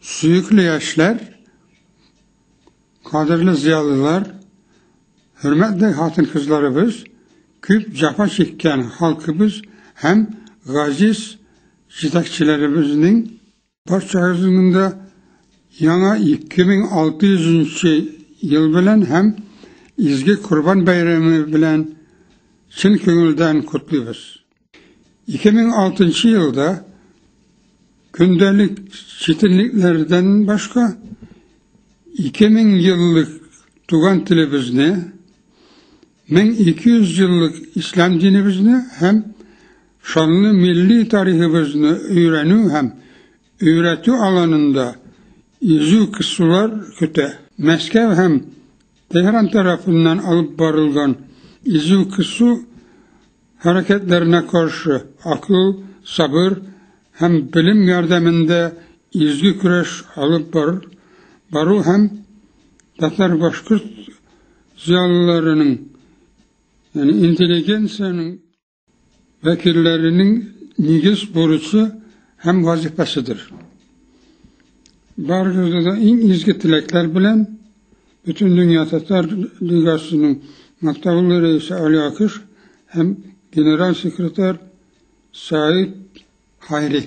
Сөекле яшьләр, кадерле зыялылар, хөрмәтле хатын-кызларыбыз, күп җәфа чиккән халкыбыз һәм газиз җитәкчеләребезнең барчагызның да яңа 2600 нче ел белән һәм изге Корбан бәйрәме белән чын күңелдән котлыйбыз. 2006 нчы елда көндәлек читенлекләрдән башка 2000 еллык туган телебезне, 1200 еллык ислам динебезне һәм шанлы милли тарихыбызны өйрәнү һәм өйрәтү аланында изү кысулар көтә. Мәскәү һәм Тегеран тарафыннан алып барылган изү кысу хәрәкәтләренә каршы акыл, сабыр һәм белем ярдәмендә изге көрәш алып бару һәм татар-башкорт зыялыларының, ягъни интеллигенциянең вәкилләренең нигез бурычы һәм вазифасыдыр. Барыгызны да иң изге теләкләр белән Бөтендөнья татар лигасының мактаулы рәисе Али Акыш һәм генераль секретарь Сәид Хайри.